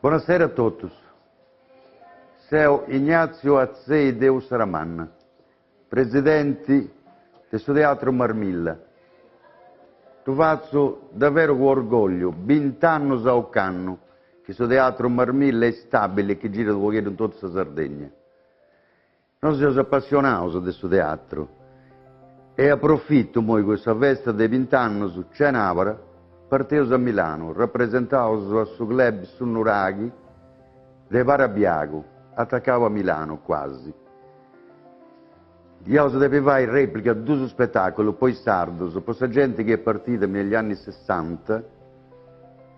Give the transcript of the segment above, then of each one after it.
Bonasera a totus. Seo Ignazio Atzei de Ussaramanna, presidenti de su Teatru Marmilla. Ddu fatzu daveru cun orgogliu, bint'annus a ocannu chi su Teatru Marmilla est stabili e chi girat u' pogheddu in totu sa Sardegna. Nosu seus apassionaus de su teatru e aprofitu immoi custa festa de bint'annus, cenabara parteus a Milanu, rapresentaus a su club Su Nuraghi de Parabiagu, atacau a Milanu cuasi. Iaus depi fai replica dus spetaculus po is sardus, po sa genti chi est partida me negli anni sessanta,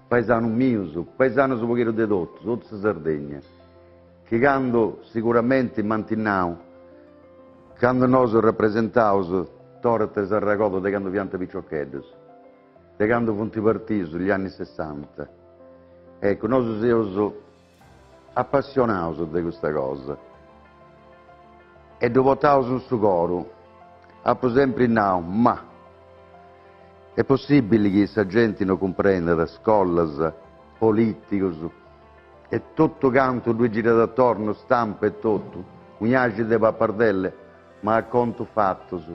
paesanus mius, paesanus u' pogheddu de totus, totu sa Sardegna. Chi candu siguramenti m'ant nau, candu nosu rapresentaus torrat s'arregodu de candu fiant piciocheddus, de candu funt partius gli anni sessanta. Eccu, nosu seus apassionaus de custa cosa e ddu portaus in su coru. Apu sempri nau, ma est possibili chi sa genti no cumprendat, scollas, politicus, E totu cantu ddui girat atornu, stampa e totu, un'axi de papardelle, ma a contus fatus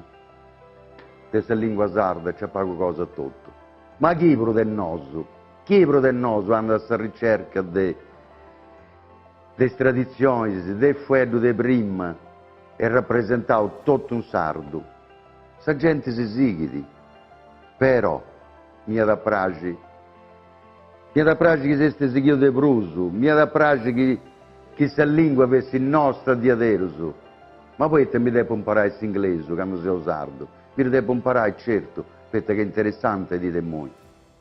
de sa lingua sarda nc'est pagu cosa totu. Ma chi prus de nosu, chi prus de nosu andat a sa ricerca de de is traditzionis, de fueddu de prima e rapresentau totu in sardu. Sa genti si sighit, però m'iat a praxi M'iat a praxi chi s'est sighiu de prus, m'iat a praxi chi chi sa lingua fessit nosta diaderus. Ma poita mi depu imparai s'inglesu candu seu sardu? Mi ddu depu imparai, certu, poita ca est interessanti dì de immoi.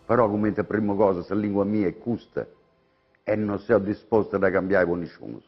Però cumenti a primu cosa sa lingua mia est custa e non seu dispostu a dda cambiai po nisciunus.